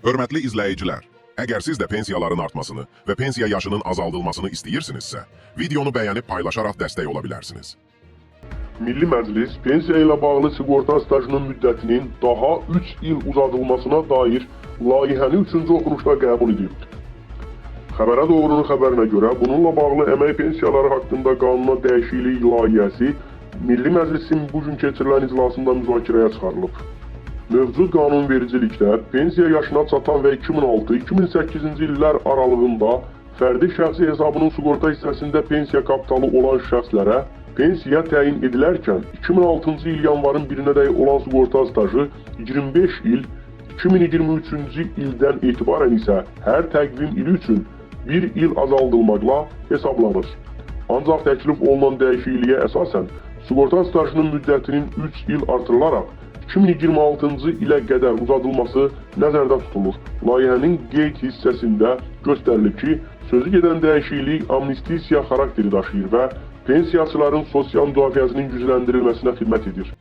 Hörmətli izləyicilər, əgər siz də pensiyaların artmasını və pensiya yaşının azaldılmasını istəyirsinizsə, videonu bəyənib paylaşaraq dəstək ola bilərsiniz. Milli Məclis pensiya ilə bağlı sığorta stajının müddətinin daha 3 il uzadılmasına dair layihəni 3-cü oxunuşda qəbul edib. Xəbərə Doğrunun xəbərinə görə bununla bağlı əmək pensiyaları haqqında qanuna dəyişiklik layihəsi Milli Məclisin bu gün keçirilən iclasında müzakirəyə çıxarılıb. Mövcud qanunvericilikdə pensiya yaşına çatan və 2006-2008-ci illər aralığında fərdi şəxsi hesabının sığorta hissəsində pensiya kapitalı olan şəxslərə pensiya təyin edilərkən 2006-cı il yanvarın 1-nədək olan sığorta stajı 25 il, 2023-cü ildən etibarən isə hər təqvim ili üçün 1 il azaldılmaqla hesablanır. Ancaq təklif olunan dəyişikliyə əsasən sığorta stajının müddətinin 3 il artırılaraq 2026-cı ilə qədər uzadılması nəzərdə tutulur. Layihənin qeyd hissəsində göstərilib ki, sözü gedən dəyişiklik amnistiya xarakteri daşıyır və pensiyaçıların sosial müdafiəsinin gücləndirilməsinə xidmət edir.